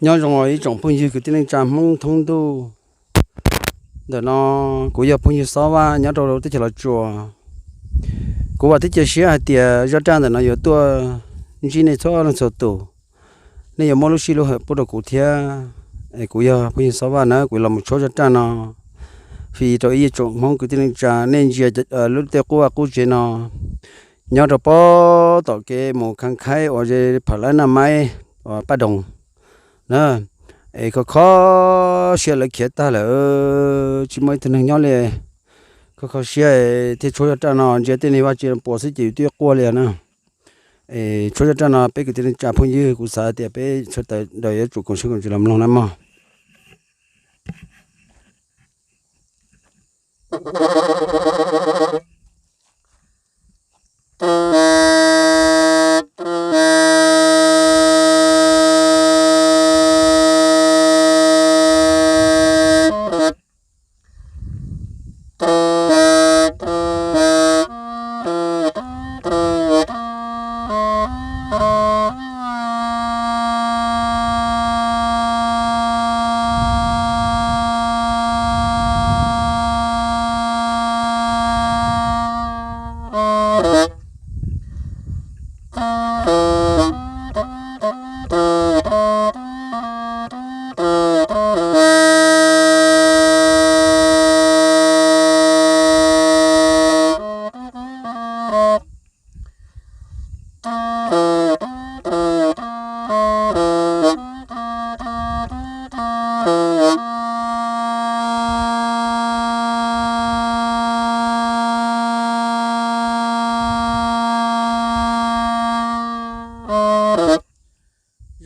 Nyob zoo ib tsoom phooj ywg kwv tij neej tsa Hmoob thoob ntuj. Ntawm no kuv yog phooj ywg Xob Vaj nyob rau teb chaws Los Tsuas. Kuv vam thiab cia siab hais tias zaj raj ntawm no yuav tuaj ntsib nej txhua leej txhua tus, nej yuav muab lub sij lub hawm pub rau kuv thiab. Es kuv yog phooj ywg Xob Vaj na, kuv los mus tshuab zaj raj no fij rau ib tsoom Hmoob kwv tij neej tsa nej ntsia lub tej qub vaj qub tsev no nyob rau pob tom kev mus khav khaib uas ze phav laib Naj Maib uas Paj Doog na. Es kho kho siab lawv khiav tag lawm, tsis muaj ib tug neeg nyob li. Kho kho siab thiaj tshuab zaj raj no, ntsia tej niag vaj tse puas xwb ces yus twb quaj li na. Es tshuab zaj raj no peb kwv tij neej tsa phooj ywg kuv xav tias peb sawv daws yuav tsum koom siab koom ntsws los mloog na mog.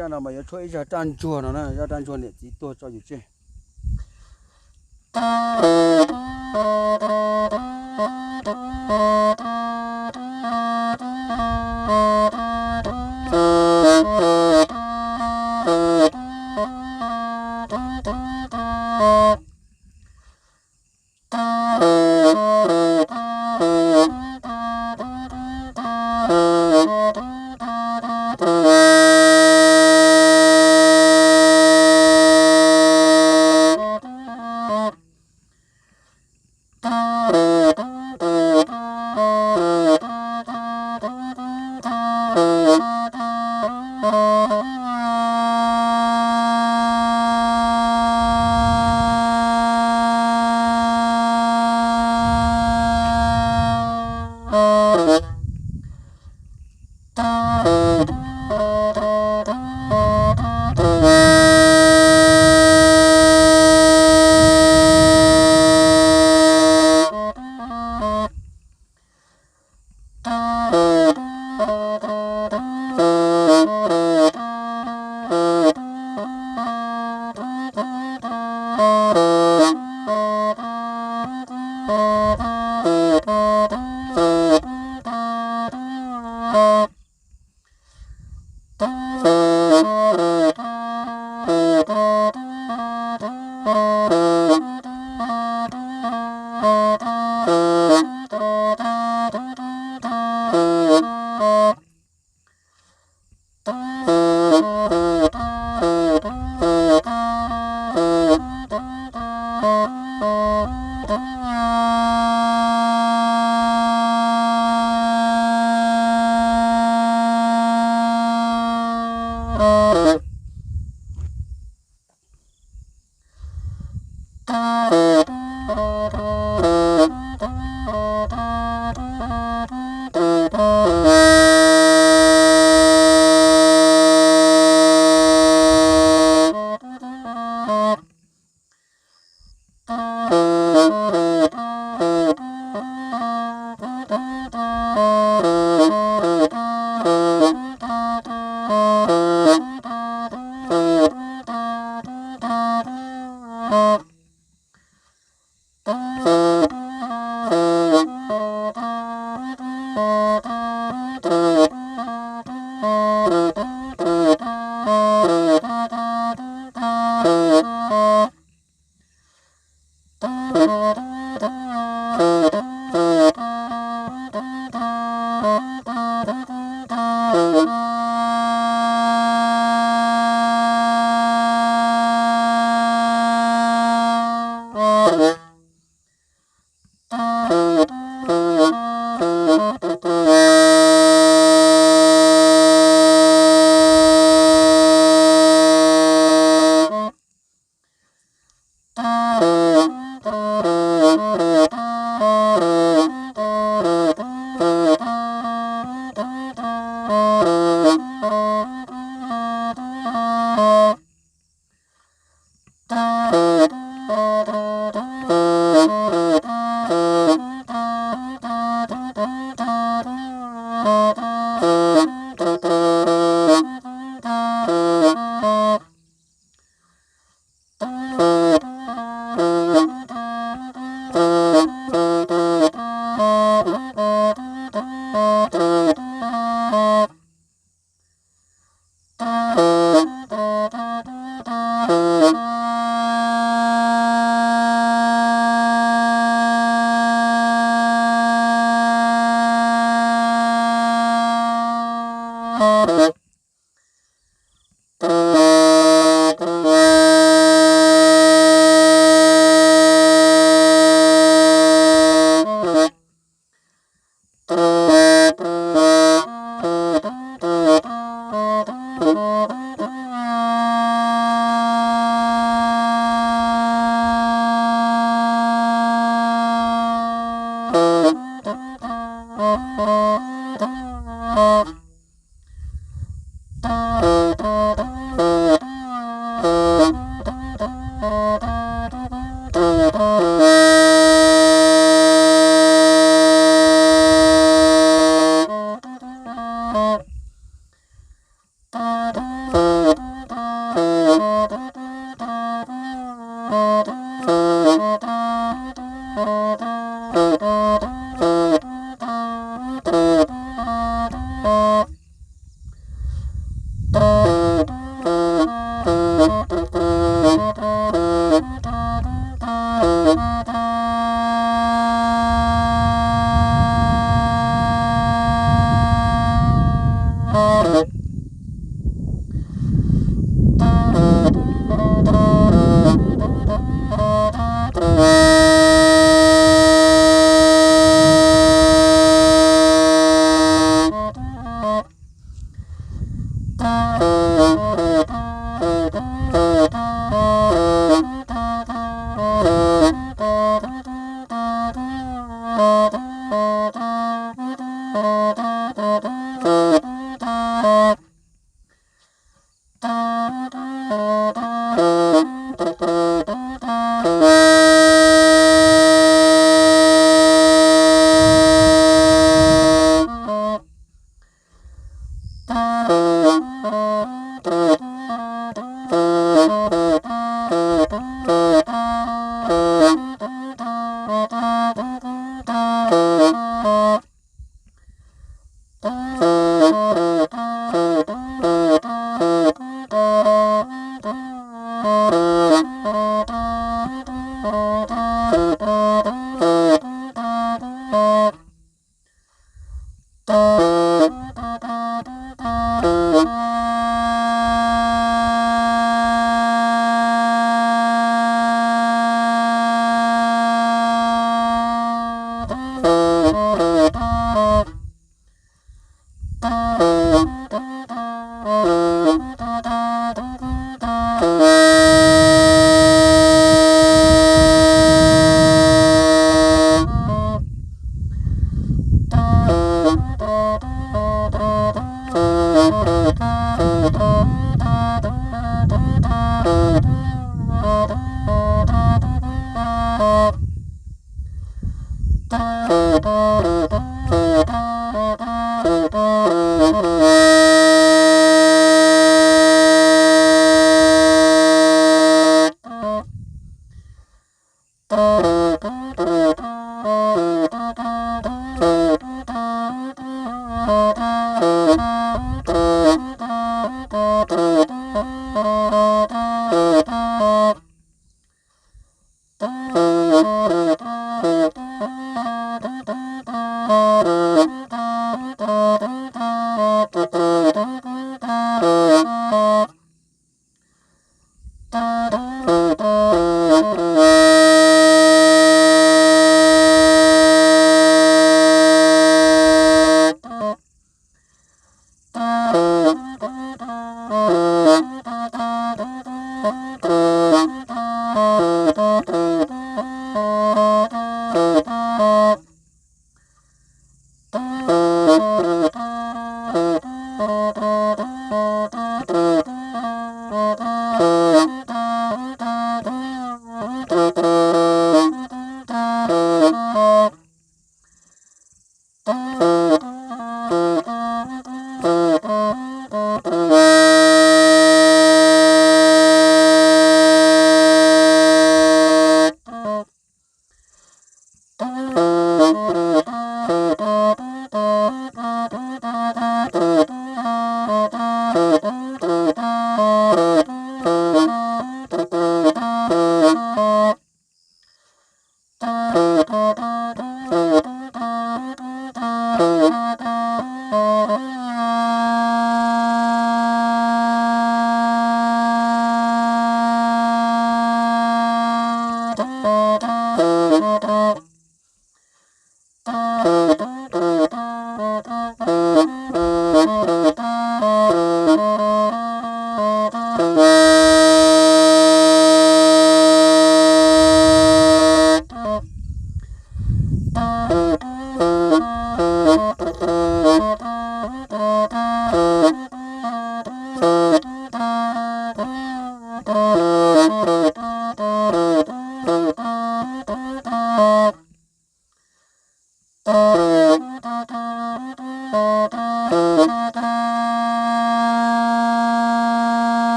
Zaj no mas yuav tshuab ib zaj raj ntsuag no na, zaj raj ntsuag niam txiv tuag tso yus tseg.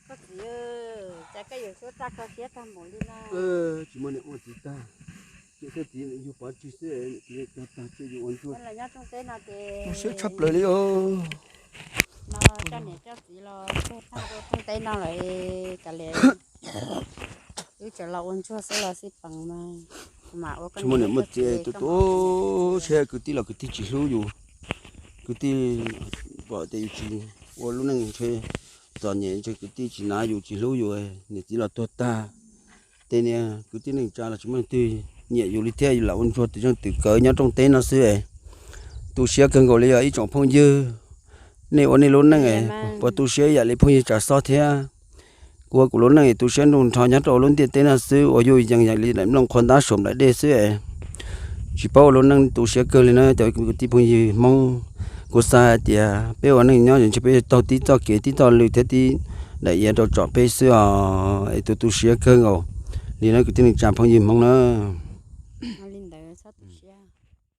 Koj txiv, cas koj yuav suab tag kho siab tag npaum li no? Tsis muaj niam muaj txiv tag, ces thiaj txiv yug pov tseg xwb, txiv tag tag ces yus ua ntsuag. Los nyob rooj teb no ces siab tshaj plaws li os. No coj niam coj txiv los tuag tag rau rooj teb no lawm, kav liam wb tseem los ua ntsuag xwb los xij peem mas. Tsis muaj niam muaj txiv, tu tu siab, kwv tij los kwv tij tsis hlub yus, kwv tij pom tias yus tsis ua lub neej ntshe txom nyem ntshe kwv tij tsis nav yus tsis hlub yus, niam txiv los tuag tag. Tej niag kwv tij neej tsa los tsis muaj leej twg nyiam yus li thiab, yus lam ua ntsuag twm zeej twm kawv nyob rooj teb no xwb. Tu siab kawg nkaus li os ib tsoom phooj ywg. Nej ua nej lub neej puas tu siab ib yam li phooj ywg Tsav Xob thiab? Kuv ua kuv lub neej tu siab nruj nrho nyob rau lub ntiaj teb no xwb, ua yuj yees yam li daim nplooj qhuav ntab saum nplaim dej xwb. Tsis paub ua lub neej tu siab kawg li na cov kwv tij phooj ywg Hmoob. Kuv xav hais tias peb ua neej nyob ntshe peb taug tib txoj kev tib txoj lw thiab tib daim iav rau tsom peb xwb os, es tu tu siab kawg nkaus li na kwv tij neej tsa phooj ywg Hmoob na.